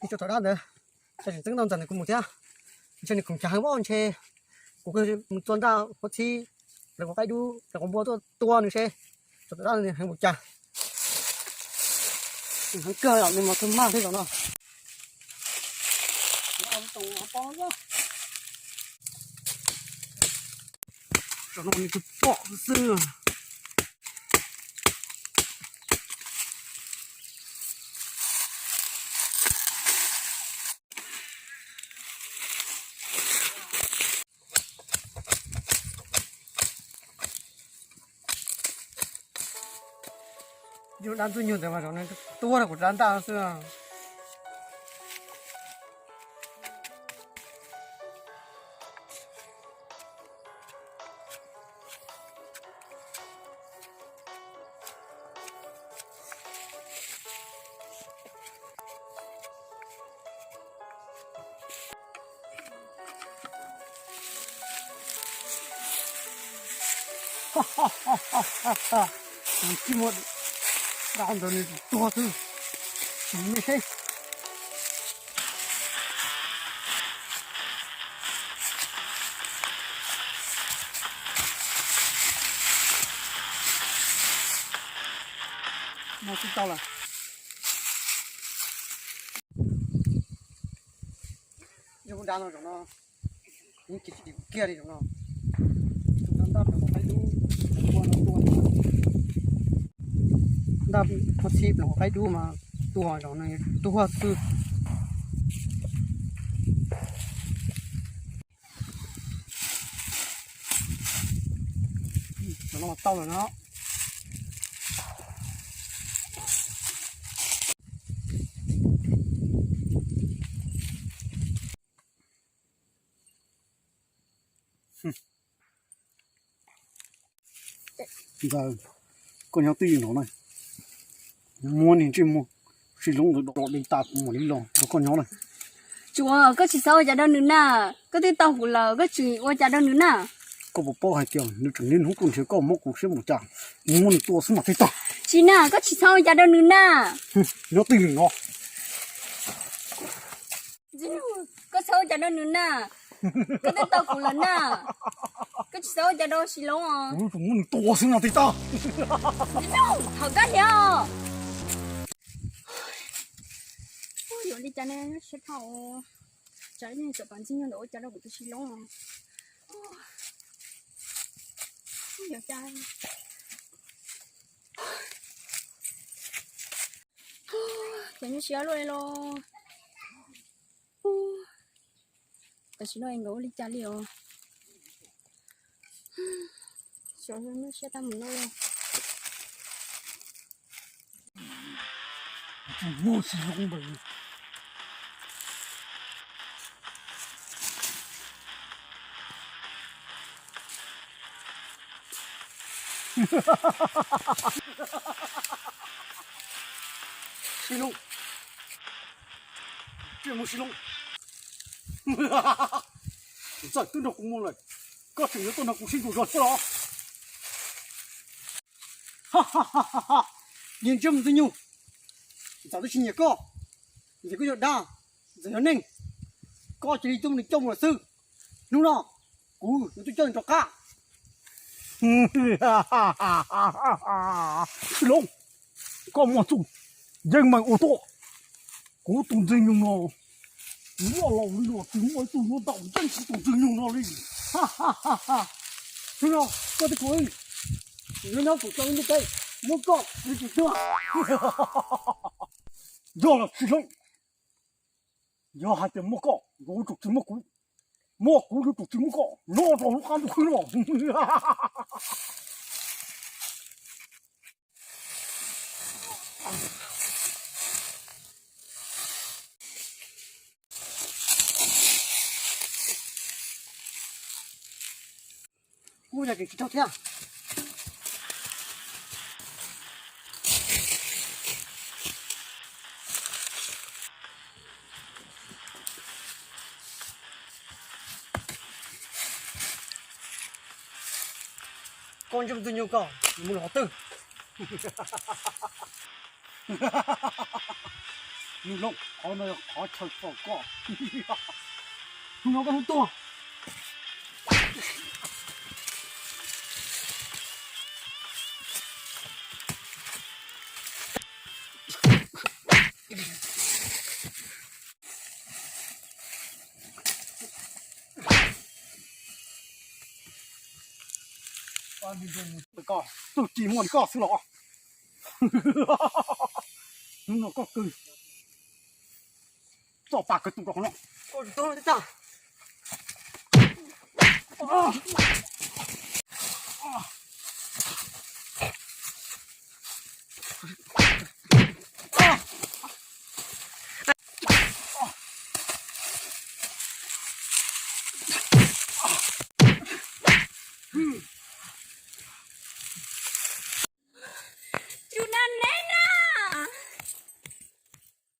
Ib tug tom dab ntawd, tseem txeeb tau ntxawm nws kuv mus thiab. Ntshe nws khoom chav heev, ntshe kuv mus txua ntaj huab txhib, pleev quav qaib dub, pleev quav npua tuaj tua nws seb. Tseem tom dab heev npaum cas. Heev kawg, nws mas kawg mag thiab zaum no. Zaum no nws tus pom xwb. Yog dab ntxwg nyoog ntawd mas zaum no tuag rau kuv rab ntaj xwb. Tsis muaj dab ntawd nws tuag xwb. Tsis me seb. No tsis tau lawm. Yog dab no zaum no, kuv ces tsis dim kiag li zaum no. Tus dab ntaj pleev quav qaib dub, tua no tua, ntaj huab txhib pleev quav qaib dub mas tua zaum no tuag xwb. Zaum no mas tau lawm no. Ntxawm, koj nyob twj ywm no na, muab niag ntsej muag Xis Loob ntawd dom dom tas kuv mam li los nrog koj nyob na. Tsuas, koj tsis xav ua cas rau nws na, koj twb tau kuv lawm koj tseem ua cas rau nws na. Koj puas paub hais tias nws tseem niaj hnub tuaj nrhiav koj mob kuv siab npaum cas, muab nws tua xwb mas thiaj tag. Tsis na, koj tsis xav ua cas rau nws na. Nyob twj ywm no. Koj txhob ua cas rau nws na, koj twb tau kuv lawm na, koj tsis xav ua cas rau Xis Loob os. Kuv tseem muab nws tua xwb no thiaj tag. Hawm kab liam. Yuav li cas ne, siab dhau. Tsam ib txawm pam ntxwg nyoog ntawm ua cas rau kuv tus Xis Loob os. Yuav cas, cas nyuaj siab luaj li los. Tam sim no nkawd ua li cas li os? Xyov, nyuaj siab tag mus no. Tsis muaj Xis Loob ntawd. Xis Loob, tsis muaj Xis Loob. Ntxawm twb nrog kuv mus lawm, koj tseem yuav tuaj nrog kuv sib ntsuas zog thiab los? Niag ntsej muag ntxwg nyoog, Ntxawm twb tsis nyiam koj, Ntxawm koj yog dab, Ntxawm yog neeg, koj cia li tuaj muab nws coj mus lawm xwb. Hnub no kuv yuav tuaj coj nws rov qab. Xis Loob, koj muaj txuj yeej meem ua tuaj. Kuv tus ntxwg nyoog no, kuv loj laus li los tsis muaj ib tug yuav ntaus yeej kuv tus ntxwg nyoog no li. Hnub no koj twb khuv, nyob nyob kuv tso ib ntiaj teb, muab koj yuav tsum tuag. Yog los Xis Loob, yog hais tias muaj koj yuav tsum tsis muaj kuv, muaj kuv yuav tsum tsis muaj koj, nyob rau lub qab ntuj khwb no. Kuv yog tsis tau thiab. Koj ntsej muag ntxwg nyoog koj mus los twg? Nws Looj, qhov no yog qhov chaw txog koj. Hnub no koj hnub tuag. Koj twb tsis muaj li koj xwb los. Hnub no koj kawg, txoj pa kawg tus rau qhov no.